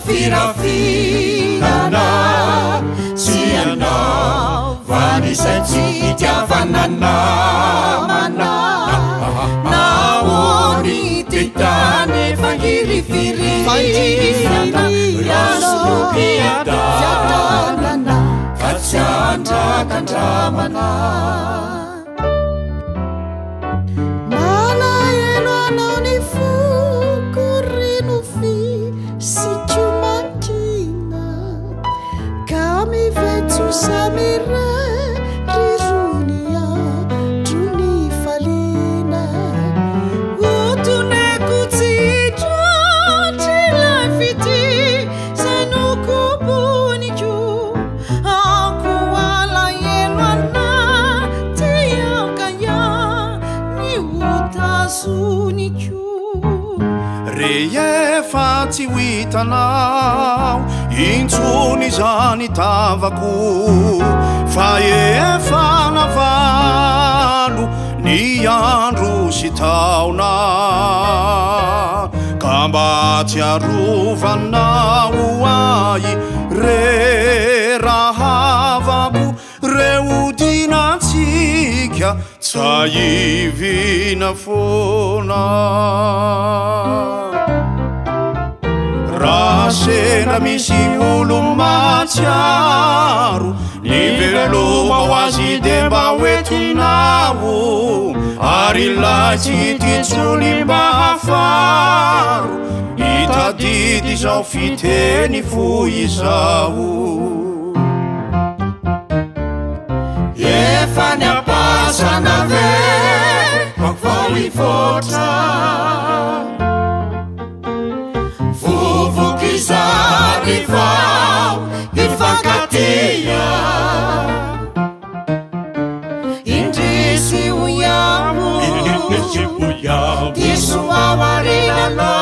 firafirana Tsy anaovan'izay tsy itiavana namana Nahoany ty tany fangirifiriana Rasom-piadanana Fa tsy andrakandramana. Malahelo anao ny foko ry nofy sy komankina Ka mivetso samirery rony andro nifaliana Hotoneko tsy tratr'ilay fitia izay nokoboniko Aoka ho alahelo anaty ankaiany hotazoniko. Rehefa tsy ho hitanao intsony izany tavako fa efa navalo ny andro sy taona ka mba tsiarovanao ahy re rahavako reo dinantsika tsahivina foana. Raha sendra misy olo-mahatsiaro ny veloma ho azy dia mba hoentinao ary ilay tsy hita intsony mba hafaro hitadidy izao fiteny fo izao. Efa niampasana ve vao hivoatra Vovoka izany vao hifankatia Indrisy hoy aho Diso aho aoriana loatra.